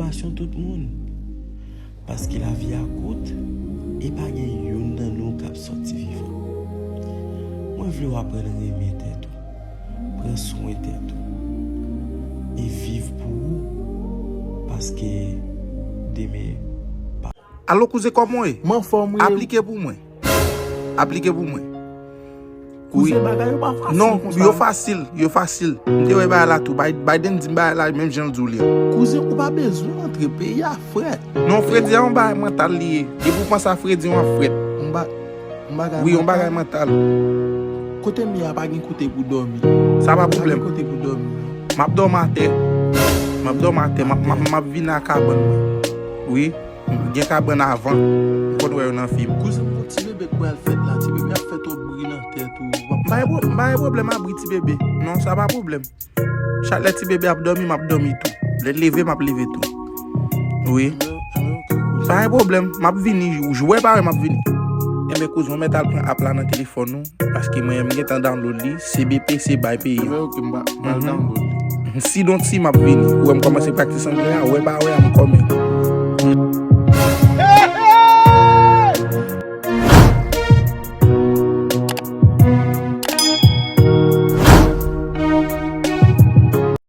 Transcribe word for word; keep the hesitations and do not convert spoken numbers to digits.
Pasyon tout moun. Paske lavi a kout, e pa gen youn nan nou k ap sòti vivan. Mwen vle w aprann renmen tèt ou, pran swen tèt ou, e viv pou ou, paske demen pa. Alo kouzen, kòman w ye? M anfòm wi. Aplike pou mwen. Aplike pou mwen. Wi. Kouzen, bagay yo pa fasil. Non, konsa. Yo fasil, yo fasil. M te wè bagay la tou. Bay- Biden di m bagay la menm jan l di w li an. Kouzen, ou pa bezwen antre, peyi a frèt. Non, fredi a yon bagay mantal li ye. Depi w panse a fredi, w ap frèt. Yon ba- yon bagay mantal. Wi, yon bagay mantal. Kote m ye a pa gen kote pou dòmi. Sa pa pwoblèm. Pa gen kote pou dòmi. M ap dòmi atè. M ap dòmi atè. M ap, m ap, m ap vin a kabann mwen. Wi. Gen kabann avan. M konn wè yo nan fim. Kouzen, m gon ti bebe k pral fèt la. Ti bebe ap fè twòp bri nan tèt ou. M pa gen pwo- m pa gen pwoblèm a bri ti bebe. Non, sa pa pwoblèm. Chak lè ti bebe ap dòmi, m ap dòmi tou. Lè l leve, m ap leve tou. Wi. Pa gen pwoblèm. M ap vini. Jou wè pa wè, m ap vini. Enben, kouzen, w mèt al pran app la nan telefòn ou. Paske mwen, m gentan download li. C B P, se bay peyi an. Enben, ok, m pa- m pral download li. Sidonti, m ap vini. Ou wè m kòmanse praktis anglè a, wè pa wè a, m kòmen.